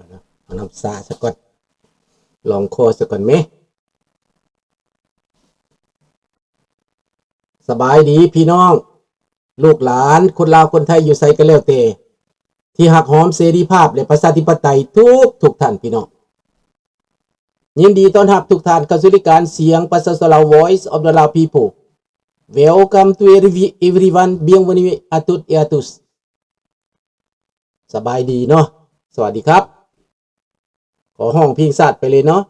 ເອົານ້ຳຊາສາກ່ອນ ລອງຄໍສາກ່ອນເມ. ສະບາຍດີພີ່ນ້ອງ ລູກຫຼານ ຄົນລາວຄົນໄທຢູ່ໃສກໍແລ້ວແຕ່ ທີ່ຮັກຫອມເສລີພາບ ແລະ ປະຊາທິປະໄຕທຸກໆທ່ານພີ່ນ້ອງ. ຍິນດີຕ້ອນຮັບທຸກທ່ານເຂົ້າສູ່ລາຍການສຽງປະຊາຊົນລາວ Voice of the Lao People. Welcome to every- everyone. Bienvenue à toutes et à tous. ສະບາຍດີເນາະ ສະຫວັດດີຄັບ. ຂໍຮ້ອງເພງຊາດໄປເລີຍເນາະ.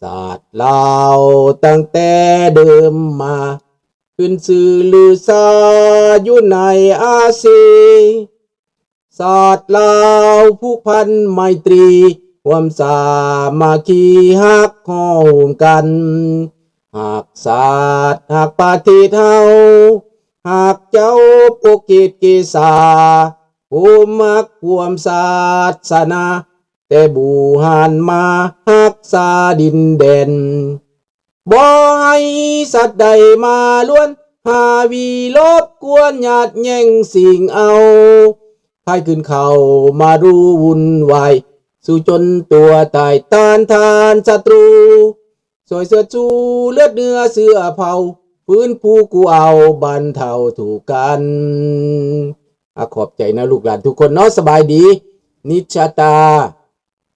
ຊາດລາວຕັ້ງແຕ່ເດີມມາ ຂຶ້ນຊື່ລືຊາຢູ່ໃນອາຊີ. ຊາດລາວຜູກພັນໄມຕີ ຮ່ວມສາມັກຄີຮັກຮ່ວມກັນ ຮັກຊາດຮັກປະເທດເຮົາ ຮັກເຈົ້າປົກເກດເກສາ ຜູ້ມັກຮ່ວມສາສະໜາ ແຕ່ບູຮານມາຮັກສາດິນແດນ ບໍ່ໃຫ້ສັດໃດມາລວນ ຫາວີລົບກວນຍາດແຍ່ງຊິງເອົາ ໃຜຂຶ້ນເຂົ້າມາຮູ້ວຸ່ນວາຍ ສູ້ຈົນຕົວຕາຍຕ້ານທານສັດຕູ ຊ່ວຍເຊີດຊູເລືອດເນື້ອເຊື້ອເຜົ່າ ຟື້ນຟູກູ້ເອົາບັນເທົາທຸກກັນ. ອາ ຂອບໃຈນະລູກຫຼານທຸກຄົນເນາະ. ສະບາຍດີ ນິດຊະຕາ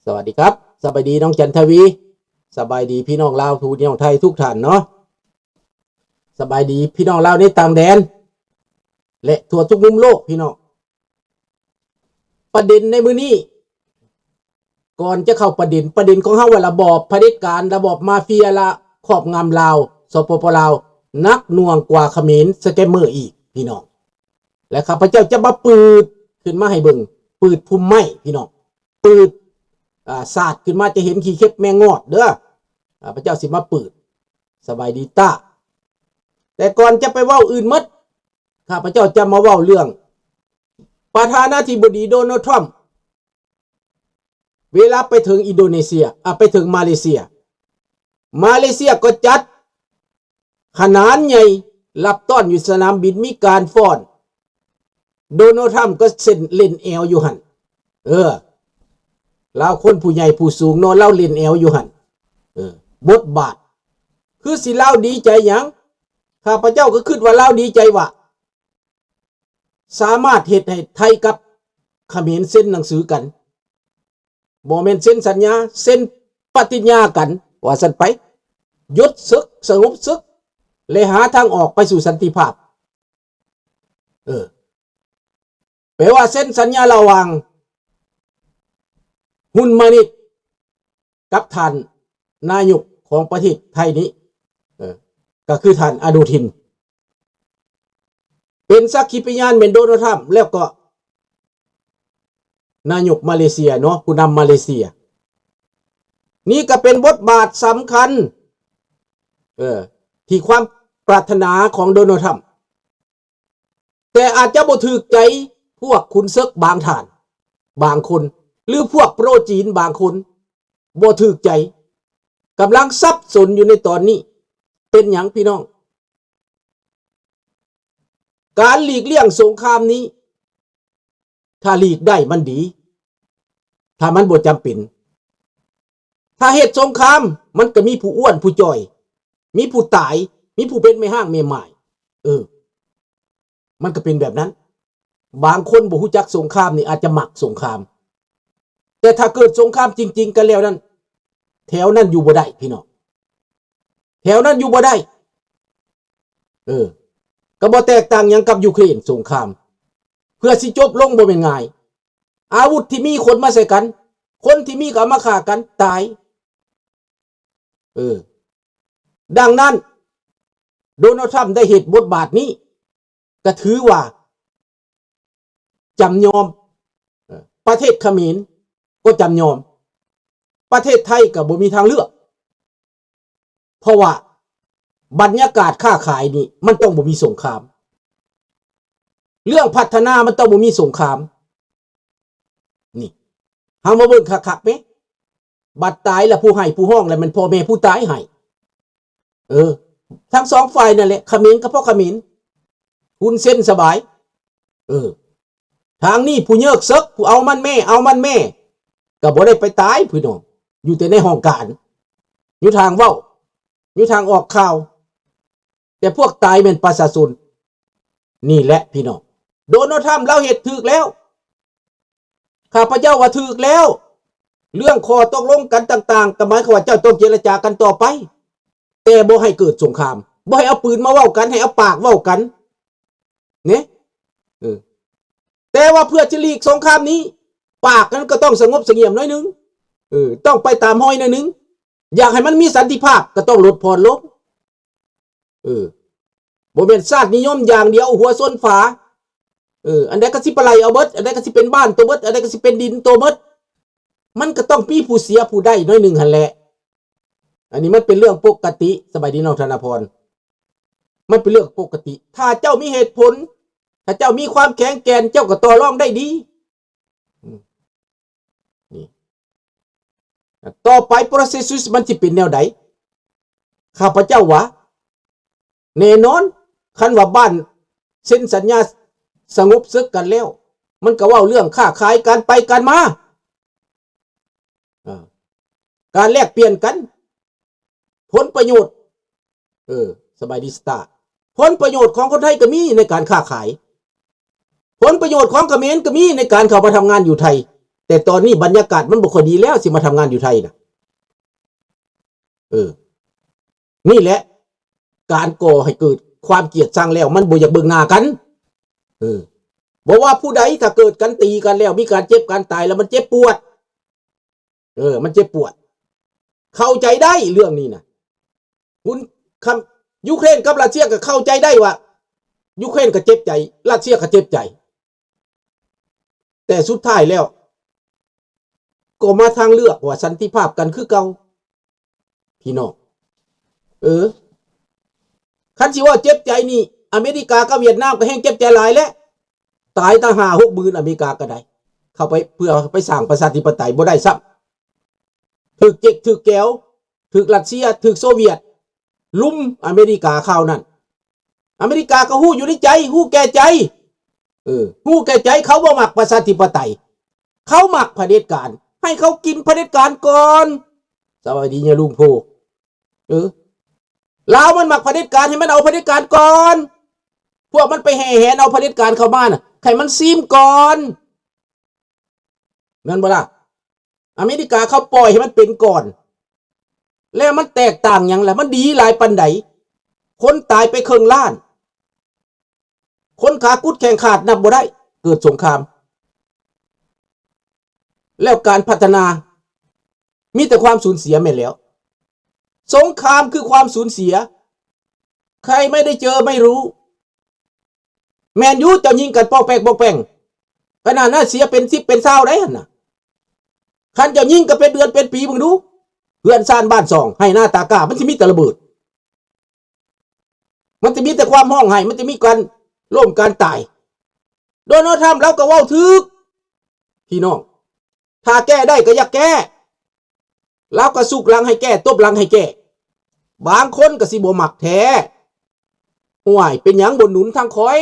ສະຫວັດດີຄັບ. ສະບາຍດີນ້ອງຈັນທະວີ ສະບາຍດີພີ່ນ້ອງລາວ ພີ່ນ້ອງໄທທຸກທ່ານເນາະ. ສະບາຍດີພີ່ນ້ອງລາວໃນຕ່າງແດນ ແລະ ທົ່ວທຸກມຸມໂລກພີ່ນ້ອງ. ປະເດັນໃນມື້ນີ້ ກ່ອນຈະເຂົ້າປະເດັນ ປະເດັນຂອງເຮົາວ່າລະບອບຜະເດັດການ ລະບອບມາເຟຍລະຄອບງຳລາວ ສປປ ລາວ ໜັກໜ່ວງກວ່າຂະເໝນ ສະແກມເມີ ອີກພີ່ນ້ອງ. ແລະ ຂ້າພະເຈົ້າຈະມາປືດຂຶ້ນມາໃຫ້ເບິ່ງ ປືດພຸມໄມ້ພີ່ນ້ອງ ປືດ ອາ ສາດຂຶ້ນມາຈະເຫັນຂີ້ເຂັບແມງງອດເດີ້. ຂ້າພະເຈົ້າຊິມາປືດ. ສະບາຍດີຕ້າ. ແຕ່ກ່ອນຈະໄປເວົ້າອື່ນໝົດ ຂ້າພະເຈົ້າຈະມາເວົ້າເລື່ອງ ປະທານາທິບໍດີໂດນັລ ທຣຳ ເວລາໄປເຖິງອິນໂດເນເຊຍ ອາ ໄປເຖິງມາເລເຊຍ ມາເລເຊຍກໍຈັດຂະໜານໃຫຍ່ ຮັບຕ້ອນຢູ່ສະໜາມບິນ ມີການຟ້ອນ ໂດນັລ ທຣຳກໍເຊັ່ນເລ່ນແອວຢູ່ຫັ້ນ. ເອີ ລາວຄົນຜູ້ໃຫຍ່ຜູ້ສູງເນາະ ລາວເລ່ນແອວຢູ່ຫັ້ນ. ເອີ ບົດບາດ ຄືຊິລາວດີໃຈຫຍັງ? ຂ້າພະເຈົ້າກໍຄິດວ່າລາວດີໃຈວ່າ ສາມາດເຮັດໃຫ້ໄທກັບຂະເໝນເຊັນໜັງສືກັນ ບໍ່ແມ່ນເຊັນສັນຍາ ເຊັນປະຕິນຍາກັນ ວ່າຊັ້ນໄປ ຢຸດເສິກ ສະຫງົບເສິກ ແລະ ຫາທາງອອກໄປສູ່ສັນຕິພາບ. ເອີ ແປວ່າເຊັນສັນຍາລະຫວ່າງຮຸນມານິດ ກັບທ່ານນາຍົກຂອງປະເທດໄທນີ້ ເອີ ກໍຄືທ່ານອະນຸທິນ ເປັນສັກຂີພະຍານແມ່ນໂດນັລ ທຣຳ ແລ້ວກໍນາຍົກມາເລເຊຍເນາະ ຜູ້ນຳມາເລເຊຍ. ນີ້ກໍເປັນບົດບາດສຳຄັນ ເອີ ທີ່ຄວາມປາດຖະໜາຂອງໂດນັລ ທຣຳ ແຕ່ອາດຈະບໍ່ຖືກໃຈພວກຂຸນເສິກບາງທ່ານ ບາງຄົນ ຫຼື ພວກໂປຣຈີນບາງຄົນ ບໍ່ຖືກໃຈ ກຳລັງສັບສົນຢູ່ໃນຕອນນີ້. ເປັນຫຍັງພີ່ນ້ອງ? ການຫຼີກລ່ຽງສົງຄາມນີ້ ຖ້າຫຼີກໄດ້ມັນດີ ຖ້າມັນບໍ່ຈຳເປັນ. ຖ້າເຮັດສົງຄາມ ມັນກໍມີຜູ້ອ້ວນຜູ້ຈ່ອຍ ມີຜູ້ຕາຍ ມີຜູ້ເປັນແມ່ຮ້າງແມ່ໝ້າຍ. ເອີ ມັນກໍເປັນແບບນັ້ນ. ບາງຄົນບໍ່ຮູ້ຈັກສົງຄາມນີ້ ອາດຈະມັກສົງຄາມ ແຕ່ຖ້າເກີດສົງຄາມຈິງໆກັນແລ້ວນັ້ນ ແຖວນັ້ນຢູ່ບໍ່ໄດ້ພີ່ນ້ອງ ແຖວນັ້ນຢູ່ບໍ່ໄດ້. ເອີ ກໍບໍ່ແຕກຕ່າງຫຍັງກັບຢູເຄຣນສົງຄາມ ເພື່ອຊິຈົບລົງບໍ່ແມ່ນງ່າຍ. ອາວຸດທີ່ມີ ຂົນມາໃສ່ກັນ ຄົນທີ່ມີກໍເອົາມາຂ້າກັນຕາຍ. ເອີ ດັ່ງນັ້ນ ໂດນັລ ທຣຳ ໄດ້ເຮັດບົດບາດນີ້ ກໍຖືວ່າຈຳຍອມ. ເອີ ປະເທດຂະເໝນກໍຈຳຍອມ ປະເທດໄທກໍບໍ່ມີທາງເລືອກ ເພາະວ່າບັນຍາກາດຄ້າຂາຍນີ້ ມັນຕ້ອງບໍ່ມີສົງຄາມ ເລື່ອງພັດທະນາມັນຕ້ອງບໍ່ມີສົງຄາມ. ນີ້ ເຮົາມາເບິ່ງຄັກໆເດ້ ບັດຕາຍລະຜູ້ໃຫ້ຜູ້ຮ້ອງລະແມ່ນພໍ່ແມ່ຜູ້ຕາຍໃຫ້. ເອີ ທັງສອງຝ່າຍນັ້ນແຫຼະ ຂະເໝນກໍເພາະຂະເໝນ ຮຸນເຊັນສະບາຍ. ເອີ ທາງນີ້ຜູ້ເຍີກເສິກ ຜູ້ເອົາມັນແມ້ ເອົາມັນແມ້ ກໍບໍ່ໄດ້ໄປຕາຍພີ່ນ້ອງ ຢູ່ແຕ່ໃນຫ້ອງການ ຢູ່ທາງເວົ້າ ຢູ່ທາງອອກຂ່າວ ແຕ່ພວກຕາຍແມ່ນປະຊາຊົນ. ນີ້ແຫຼະພີ່ນ້ອງ ໂດນັລ ທຣຳ ລາວເຮັດຖືກແລ້ວ. ຂ້າພະເຈົ້າວ່າຖືກແລ້ວ ເລື່ອງຂໍ້ຕົກລົງກັນຕ່າງໆ ກໍໝາຍຄວາມວ່າເຈົ້າຕ້ອງເຈລະຈາກັນຕໍ່ໄປ ແຕ່ບໍ່ໃຫ້ເກີດສົງຄາມ ບໍ່ໃຫ້ເອົາປືນມາເວົ້າກັນ ໃຫ້ເອົາປາກເວົ້າກັນ ເນ ເອີ ແຕ່ວ່າເພື່ອຈະຫຼີກສົງຄາມນີ້ ປາກນັ້ນກໍຕ້ອງສະຫງົບສະຫງຽມໜ້ອຍໜຶ່ງ ເອີ ຕ້ອງໄປຕາມຮອຍໜ້ອຍໜຶ່ງ ຢາກໃຫ້ມັນມີສັນຕິພາບ ກໍຕ້ອງລົດຜ່ອນລົງ. ເອີ ບໍ່ແມ່ນຊາດນິຍົມຢ່າງດຽວ ຫົວຊົນຝາ ເອີ ອັນໃດກໍຊິປະໄຫຼເອົາເບິດ ອັນໃດກໍຊິເປັນບ້ານໂຕເບິດ ອັນໃດກໍຊິເປັນດິນໂຕເບິດ ມັນກໍຕ້ອງມີຜູ້ເສຍຜູ້ໄດ້ໜ້ອຍໜຶ່ງຫັ້ນແຫຼະ. ອັນນີ້ມັນເປັນເລື່ອງປົກກະຕິ ສະບາຍດີນ້ອງທະນາພອນ ມັນເປັນເລື່ອງປົກກະຕິ. ຖ້າເຈົ້າມີເຫດຜົນ ຖ້າເຈົ້າມີຄວາມແຂງແກ່ນ ເຈົ້າກໍຕໍ່ລອງໄດ້ດີ. ອືມ ນີ້ ຕໍ່ໄປ process ມັນຊິເປັນແນວໃດ? ຂ້າພະເຈົ້າວ່າ ແນ່ນອນ ຄັນວ່າບ້ານເຊັນສັນຍາສະຫງົບເສິກກັນແລ້ວ ມັນກໍເວົ້າເລື່ອງຄ້າຂາຍ ການໄປການມາ ອາ ການແລກປ່ຽນກັນ ຜົນປະໂຫຍດ ເອີ ສະບາຍດີສະຕາ ຜົນປະໂຫຍດຂອງຄົນໄທກໍມີໃນການຄ້າຂາຍ ຜົນປະໂຫຍດຂອງຂະເໝນກໍມີໃນການເຂົ້າມາທຳງານຢູ່ໄທ ແຕ່ຕອນນີ້ບັນຍາກາດມັນບໍ່ຄ່ອຍດີແລ້ວ ຊິມາທຳງານຢູ່ໄທນະ ເອີ ນີ້ແຫຼະ ການກໍ່ໃຫ້ເກີດຄວາມກຽດຊັງແລ້ວ ມັນບໍ່ຢາກເບິ່ງໜ້າກັນ ເອີ ບໍ່ວ່າຜູ້ໃດ ຖ້າເກີດກັນຕີກັນແລ້ວ ມີການເຈັບການຕາຍແລ້ວ ມັນເຈັບປວດ ເອີ ມັນເຈັບປວດ ເຂົ້າໃຈໄດ້ເລື່ອງນີ້ນະ ຄຸນ ຄຳ ຢູເຄຣນກັບຣັດເຊຍກໍເຂົ້າໃຈໄດ້ວ່າ ຢູເຄຣນກໍເຈັບໃຈ ຣັດເຊຍກໍເຈັບໃຈ ແຕ່ສຸດທ້າຍແລ້ວ ກໍມາທາງເລືອກວ່າສັນຕິພາບກັນຄືເກົ່າ ພີ່ນ້ອງ ເອີ ຄັນຊິເວົ້າເຈັບໃຈນີ້ ອາເມລິກາກັບຫວຽດນາມກໍແຮ່ງເຈັບໃຈຫຼາຍແຫຼະ ຕາຍຕັ້ງຫ້າຫົກໝື່ນ ອາເມລິກາກໍໄດ້ ເຂົ້າໄປເພື່ອໄປສ້າງປະຊາທິປະໄຕ ບໍ່ໄດ້ຊ້ຳ ຖືກເຈັກຖືກແກວ ຖືກຣັດເຊຍ ຖືກໂຊວຽດລຸມອາເມລິກາຄາວນັ້ນ ອາເມລິກາກໍຮູ້ຢູ່ໃນໃຈ ຮູ້ແກ່ໃຈ ເອີ ຮູ້ແກ່ໃຈ ເຂົາບໍ່ມັກປະຊາທິປະໄຕ ເຂົາມັກຜະເດັດການ ໃຫ້ເຂົາກິນຜະເດັດການກ່ອນ. ສະບາຍດີຍາລຸງໂພ ເອີ ລາວມັນມັກຜະເດັດການ ໃຫ້ມັນເອົາຜະເດັດການກ່ອນ ພວກມັນໄປແຫ່ແຫນເອົາຜະເດັດການເຂົ້າມານະ ໃຫ້ມັນຊີມກ່ອນ ແມ່ນບໍ່ລະ? ອາເມລິກາເຂົາປ່ອຍໃຫ້ມັນເປັນກ່ອນ ແລ້ວມັນແຕກຕ່າງຫຍັງລະ? ມັນດີຫຼາຍປານໃດ? ຄົນຕາຍໄປເຄິ່ງລ້ານ ຄົນຂາກຸດແຂງຂາດນັບບໍ່ໄດ້ ເກີດສົງຄາມ ແລ້ວການພັດທະນາມີແຕ່ຄວາມສູນເສຍແມ່ນແລ້ວ ສົງຄາມຄືຄວາມສູນເສຍ ໃຄໄມ່ໄດ້ເຈີໄມ່ຮູ້ ແມ່ນຢູ່ ເຈົ້າຍິງກັນປອກແປກປອກແປງ ຂະໜາດນັ້ນເສຍເປັນສິບເປັນຊາວໄດ໋ຫັ້ນນະ ຄັນເຈົ້າຍິງກໍເປັນເດືອນເປັນປີເບິ່ງດູ ເຮືອນຊານບ້ານຊ່ອງ ໄຮ່ນາຕາກ້າ ມັນຊິມີແຕ່ລະເບີດ ມັນຈະມີແຕ່ຄວາມຮ້ອງໄຫ້ ມັນຈະມີການລົ້ມການຕາຍ ໂດນັລ ທຣຳ ລາວກໍເວົ້າຖືກ ພີ່ນ້ອງ ຖ້າແກ້ໄດ້ກໍຢາກແກ້ ລາວກໍຊຸກຫຼັງໃຫ້ແກ້ ຕົບຫຼັງໃຫ້ແກ້ ບາງຄົນກໍຊິບໍ່ມັກແທ້ ຫ້ວຍ ເປັນຫຍັງບໍ່ໜູນທາງຂ້ອຍ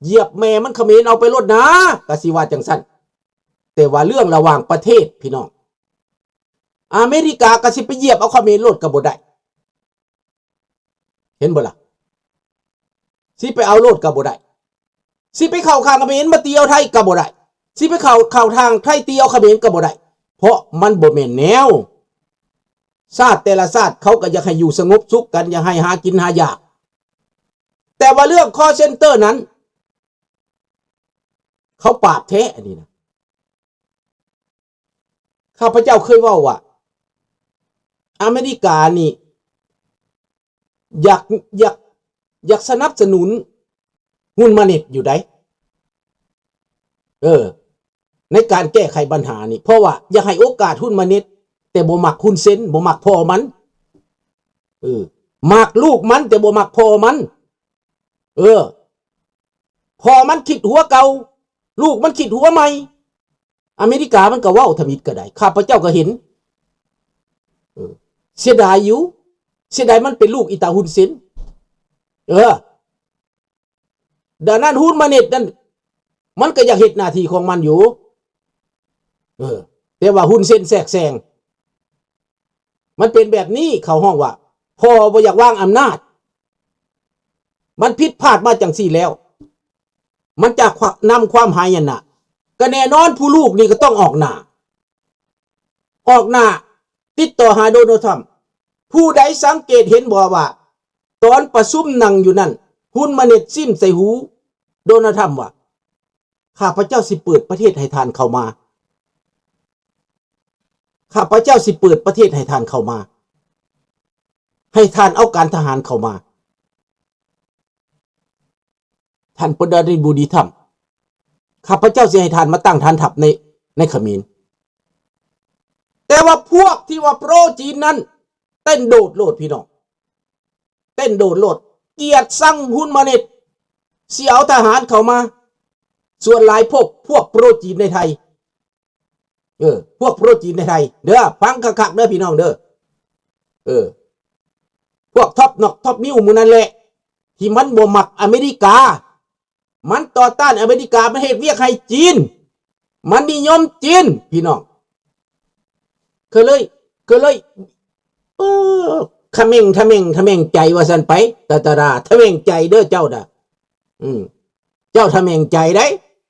ຢຽບແມ່ມັນຂະເໝນເອົາໄປໂລດນາ ກໍຊິວ່າຈັ່ງຊັ້ນ ແຕ່ວ່າເລື່ອງລະຫວ່າງປະເທດ ພີ່ນ້ອງ ອາເມລິກາກໍຊິໄປຢຽບເອົາຂະເໝນໂລດກໍບໍ່ໄດ້ ເຫັນບໍ່ລະ? ຊິໄປເອົາໂລດກໍບໍ່ໄດ້ ຊິໄປເຂົ້າຂ້າງຂະເໝນມາຕີເອົາໄທກໍບໍ່ໄດ້ ຊິໄປເຂົ້າ ເຂົ້າທາງໄທຕີເອົາຂະເໝນກໍບໍ່ໄດ້ ເພາະມັນບໍ່ແມ່ນແນວ ຊາດແຕ່ລະຊາດເຂົາກໍຢາກໃຫ້ຢູ່ສະຫງົບສຸກກັນ ຢາກໃຫ້ຫາກິນຫາຢາກ ແຕ່ວ່າເລື່ອງ call center ນັ້ນ ເຂົາປາບແທ້ ອັນນີ້ນະ ຂ້າພະເຈົ້າເຄີຍເວົ້າວ່າ ອາເມລິການີ້ ຢາກ ຢາກ ຢາກສະໜັບສະໜູນຮຸນມາເນັດຢູ່ໃດ໋ ເອີ ໃນການແກ້ໄຂບັນຫານີ້ ເພາະວ່າຢາກໃຫ້ໂອກາດຮຸນມາເນັດ ແຕ່ບໍ່ມັກຮຸນເຊັນ ບໍ່ມັກພໍ່ມັນ ເອີ ມັກລູກມັນ ແຕ່ບໍ່ມັກພໍ່ມັນ ເອີ ພໍ່ມັນຄິດຫົວເກົ່າ ລູກມັນຄິດຫົວໃໝ່ ອາເມລິກາມັນກໍເວົ້າທຳອິດກໍໄດ້ ຂ້າພະເຈົ້າກໍເຫັນ ເອີ ເສຍດາຍຢູ່ ເສຍດາຍມັນເປັນລູກອີຕາຮຸນເຊັນ ເອີ ດັ່ງນັ້ນຮຸນມາເນັດນັ້ນ ມັນກໍຢາກເຮັດໜ້າທີ່ຂອງມັນຢູ່ ເອີ ແຕ່ວ່າຮຸນເຊັນແຊກແຊງ. ມັນເປັນແບບນີ້ ເຂົາຮ້ອງວ່າພໍ່ບໍ່ຢາກວາງອຳນາດ. ມັນຜິດພາດມາຈັ່ງຊີ້ແລ້ວ ມັນຈະນຳຄວາມຫາຍນະ. ກໍແນ່ນອນ ຜູ້ລູກນີ້ກໍຕ້ອງອອກໜ້າ ອອກໜ້າຕິດຕໍ່ຫາໂດນັລທຣຳ. ຜູ້ໃດສັງເກດເຫັນບໍ່ວ່າ ຕອນປະຊຸມນັ່ງຢູ່ນັ້ນ ຮຸນມາເນັດຊິ້ມໃສ່ຫູໂດນັລທຣຳວ່າ ຂ້າພະເຈົ້າຊິເປີດປະເທດໃຫ້ທ່ານເຂົ້າມາ. ຂ້າພະເຈົ້າຊິເປີດປະເທດໃຫ້ທ່ານເຂົ້າມາ. ໃຫ້ທ່ານເອົາການທະຫານເຂົ້າມາ. ທ່ານປະທານາທິບໍດີທຣຳ, ຂ້າພະເຈົ້າຊິໃຫ້ທ່ານມາຕັ້ງຖານທັບໃນ, ໃນຂະເໝນ. ແຕ່ວ່າພວກທີ່ວ່າໂປຣຈີນນັ້ນ ເຕັ້ນໂດດໂລດພີ່ນ້ອງ, ເຕັ້ນໂດດໂລດ, ກຽດຊັງຮຸນມາເນັດ, ຊິເອົາທະຫານເຂົ້າມາ. ສ່ວນຫຼາຍພວກ, ພວກໂປຣຈີນໃນໄທ, ເອີ ພວກໂປຣຈີນໃນໄທເດີ, ຟັງຄັກໆເດີພີ່ນ້ອງເດີ. ເອີ ພວກທັອບນັອກທັອບນິວໝູ່ນັ້ນແຫຼະ ທີ່ມັນບໍ່ມັກອາເມລິກາ, ມັນຕໍ່ຕ້ານອາເມລິກາ, ມັນເຮັດວຽກໃຫ້ຈີນ, ມັນນິຍົມຈີນ ພີ່ນ້ອງ. ກໍເລີຍ, ກໍເລີຍ ເອີ ຂະແໝງ, ຂະແໝງ, ຂະແໝງໃຈວ່າຊັ້ນໄປ, ຕາຕາດາ, ຂະແໝງໃຈເດີເຈົ້ານະ. ອືມ ເຈົ້າຂະແໝງໃຈໄດ໋,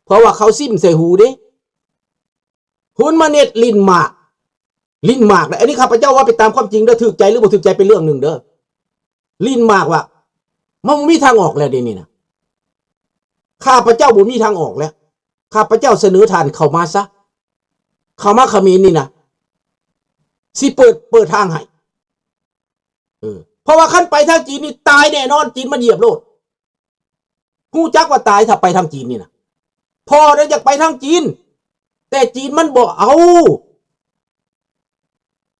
ເພາະວ່າເຂົາຊິ້ມໃສ່ຫູເດ້. ຮຸນມາເນັດຫຼິ້ນໝາກ, ຫຼິ້ນໝາກນະ. ອັນນີ້ຂ້າພະເຈົ້າເວົ້າໄປຕາມຄວາມຈິງເດີ, ຖືກໃຈຫຼືບໍ່ຖືກໃຈເປັນເລື່ອງໜຶ່ງເດີ. ຫຼິ້ນໝາກວ່າ ມັນບໍ່ມີທາງອອກແລ້ວເດນີ້ນະ. ຂ້າພະເຈົ້າບໍ່ມີທາງອອກແລ້ວ. ຂ້າພະເຈົ້າສະເໜີທ່ານເຂົ້າມາຊະ, ເຂົ້າມາຂະເໝນນີ້ນະ, ຊິເປີດ, ເປີດທາງໃຫ້. ເອີ ເພາະວ່າຄັນໄປທາງຈີນນີ້ຕາຍແນ່ນອນ, ຈີນມັນຢຽບໂລດ. ຮູ້ຈັກວ່າຕາຍຖ້າໄປທາງຈີນນີ້ນະ. ພໍ່ນັ້ນຢາກໄປທາງຈີນ, ແຕ່ຈີນມັນບໍ່ເອົາ.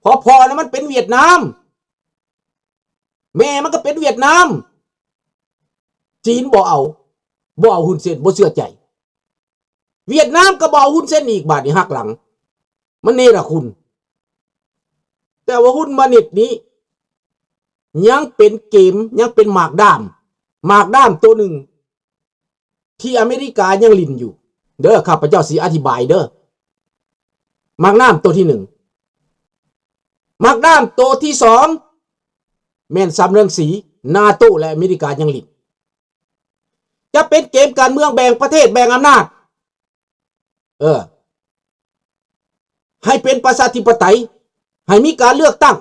ເພາະພໍ່ນັ້ນມັນເປັນຫວຽດນາມ, ແມ່ມັນກໍເປັນຫວຽດນາມ. ຈີນບໍ່ເອົາ, ບໍ່ເອົາຮຸນເຊັນ, ບໍ່ເຊື່ອໃຈ. ຫວຽດນາມກໍບໍ່ເອົາຮຸນເຊັນອີກ, ບາດນີ້ຫັກຫຼັງ, ມັນເນລະຄຸນ. ແຕ່ວ່າຮຸນມາເນັດນີ້ຍັງເປັນເກມ, ຍັງເປັນໝາກດ້າມ, ໝາກດ້າມໂຕໜຶ່ງທີ່ອາເມລິກາຍັງຫຼິ້ນຢູ່ເດີ. ຂ້າພະເຈົ້າຊິອະທິບາຍເດີ. ໝາກດ້າມໂຕທີໜຶ່ງ, ໝາກດ້າມໂຕທີສອງ ແມ່ນສາມເລື່ອງສີ, ນາໂຕ ແລະ ອາເມລິກາຍັງຫຼິ້ນ. ຈະເປັນເກມການເມືອງແບ່ງປະເທດ, ແບ່ງອຳນາດ. ເອີ ໃຫ້ເປັນປະຊາທິປະໄຕ, ໃຫ້ມີການເລືອກຕັ້ງ.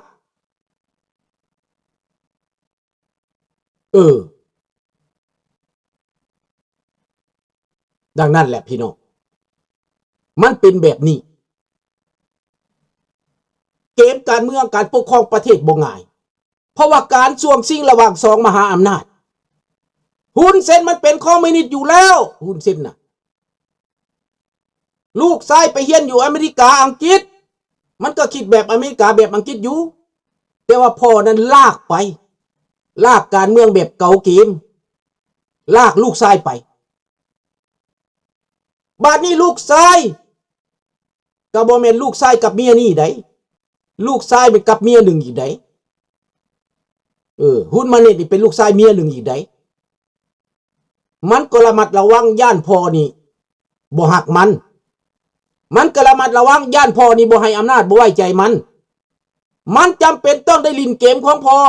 ເອີ ດັ່ງນັ້ນແຫຼະພີ່ນ້ອງ, ມັນເປັນແບບນີ້. ເກມການເມືອງ, ການປົກຄອງປະເທດບໍ່ງ່າຍ, ເພາະວ່າການຊ່ວງຊິງລະຫວ່າງສອງມະຫາອຳນາດ. ຮຸນເຊັນມັນເປັນຄອມມິວນິດຢູ່ແລ້ວ, ຮຸນເຊັນນະ. ລູກຊາຍໄປຮຽນຢູ່ອາເມລິກາ, ອັງກິດ, ມັນກໍຄິດແບບອາເມລິກາ, ແບບອັງກິດຢູ່, ແຕ່ວ່າພໍ່ນັ້ນລາກໄປ, ລາກການເມືອງແບບເກົ່າເກມ, ລາກລູກຊາຍໄປ. ບາດນີ້ລູກຊາຍ ກໍບໍ່ແມ່ນລູກຊາຍກັບເມຍນີ້ໃດ, ລູກຊາຍແມ່ນກັບເມຍໜຶ່ງອີກໃດ. ເອີ ຮຸນມາເນັດນີ້ເປັນລູກຊາຍເມຍໜຶ່ງອີກໃດ. ມັນກໍລະມັດລະວັງຢ້ານພໍ່ນີ້ບໍ່ຮັກມັນ, ມັນກໍລະມັດລະວັງຢ້ານພໍ່ນີ້ບໍ່ໃຫ້ອຳນາດ, ບໍ່ໄວ້ໃຈມັນ. ມັນຈຳເປັນຕ້ອງໄດ້ຫຼິ້ນເກມຂອງພໍ່.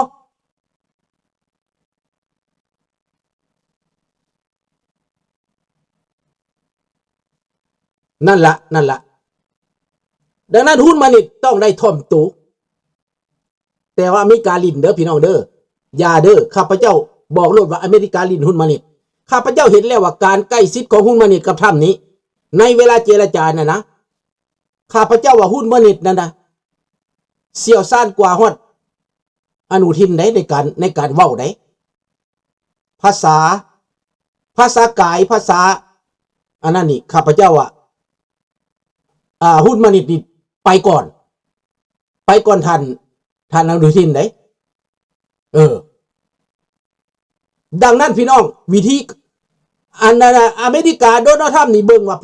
ນັ້ນລະ, ນັ້ນລະ. ດັ່ງນັ້ນ ຮຸນມາເນັດຕ້ອງໄດ້ຖ່ອມໂຕ. ແຕ່ວ່າອາເມລິກາຫຼິ້ນເດີພີ່ນ້ອງເດີ, ຢ່າເດີ. ຂ້າພະເຈົ້າບອກໂລດວ່າອາເມລິກາຫຼິ້ນຮຸນມາເນັດ. ຂ້າພະເຈົ້າເຫັນແລ້ວວ່າການໃກ້ຊິດຂອງຮຸນມາເນັດກັບທຣຳນີ້ ໃນເວລາເຈລະຈານັ້ນນະ, ຂ້າພະເຈົ້າວ່າຮຸນມາເນັດນັ້ນນະ ຊ່ຽວຊານກວ່າຮອດອະນຸທິນໃດ ໃນການ, ໃນການເວົ້າໃດ. ພາສາ, ພາສາກາຍ, ພາສາອັນນັ້ນນີ້ ຂ້າພະເຈົ້າວ່າ ອາ ຮຸນມາເນັດນີ້ໄປກ່ອນ, ໄປກ່ອນທ່ານ, ທ່ານອະນຸທິນໃດ. ເອີ ດັ່ງນັ້ນພີ່ນ້ອງ, ວິທີ ອັນນັ້ນນະ ອາເມລິກາ ໂດນັລທຣຳນີ້ເບິ່ງວ່າ